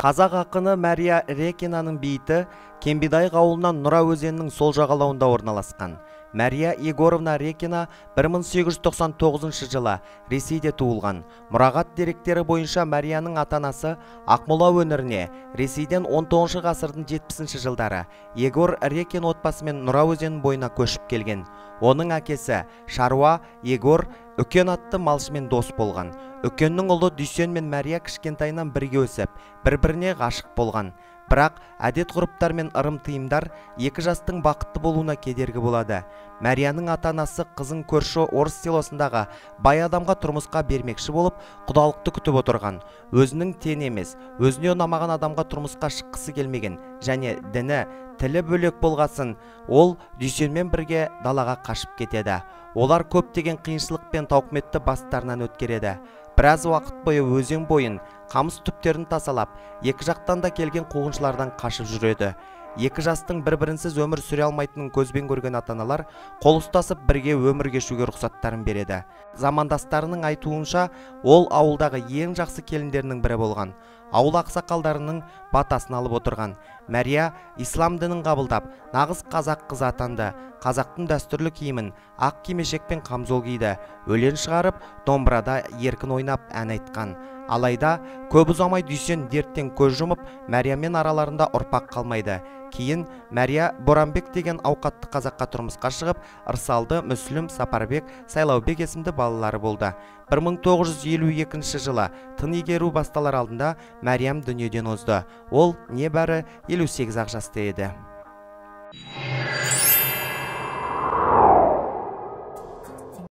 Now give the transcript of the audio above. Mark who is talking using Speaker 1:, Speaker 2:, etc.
Speaker 1: Қазақ ақыны Мәрия Рекинаның бейіті Кембидайық ауылынан Нұра өзенінің сол жағалауында орналасқан. Мәрия Егоровна Рекина 1899 жылы Ресейде туылған. Мұрағат деректері бойынша Мәрияның ата-анасы Ақмола өңіріне Ресейден 19 ғасырдың 70 жылдары Егор Рекин отбасымен Нұра өзенінің бойына көшіп келген. Оның әкесі шаруа Егор Үкен атты малшымен дос болған. Үкеннің ұлы Дүйсен мен Мәрия кішкентайынан бірге өсіп, бір-біріне ғашық болған. Бірақ әдет-ғұрыптар мен ырым-тыйымдар екі жастың бақытты болуына кедергі болады. Мәрияның ата-анасы қызын көрші орыс селосындағы бай адамға тұрмысқа бермекші болып, құдалықты күтіп отырған. Өзінің тең емес, өзіне ұнамаған адамға тұрмысқа шыққысы келмеген және діні, тілі бөлек болғасын, ол Дүйсенмен бірге далаға қашып кетеді. Олар көптеген қиыншылық пен тауқыметті бастарынан өткереді. Біраз уақыт бойы өзен бойын, қамыс түптерін тасалап, екі жақтан да келген қуғыншылардан қашып жүреді. Екі жастың бір-бірінсіз өмір сүре алмайтынын көзбен көрген ата-аналар қол ұстасып бірге өмір кешуге рұқсаттарын береді. Замандастарының айтуынша, ол ауылдағы ең жақсы келіндерінің бірі болған. Ауыл ақсақалдарының батасын алып отырған. Мәрия ислам дінін қабылдап, нағыз қазақ қызы атанды. Қазақтың дәстүрлі киімін, ақ кимешек пен қамзол киді. Өлең шығарып, домбырада еркін ойнап ән айтқан. Алайда көп ұзамай Дүйсен дерттен көз жұмып, Мәриямен араларында ұрпақ қалмайды. Кейін Мәрия Боранбек деген ауқатты қазаққа тұрмысқа шығып, Ырсалды, Мүслім, Сапарбек, Сайлаубек есімді балалары болды. 1952 жылы тын игеру басталар алдында Мәриям дүниеден озды. Ол небәрі 58 ақ жаста еді.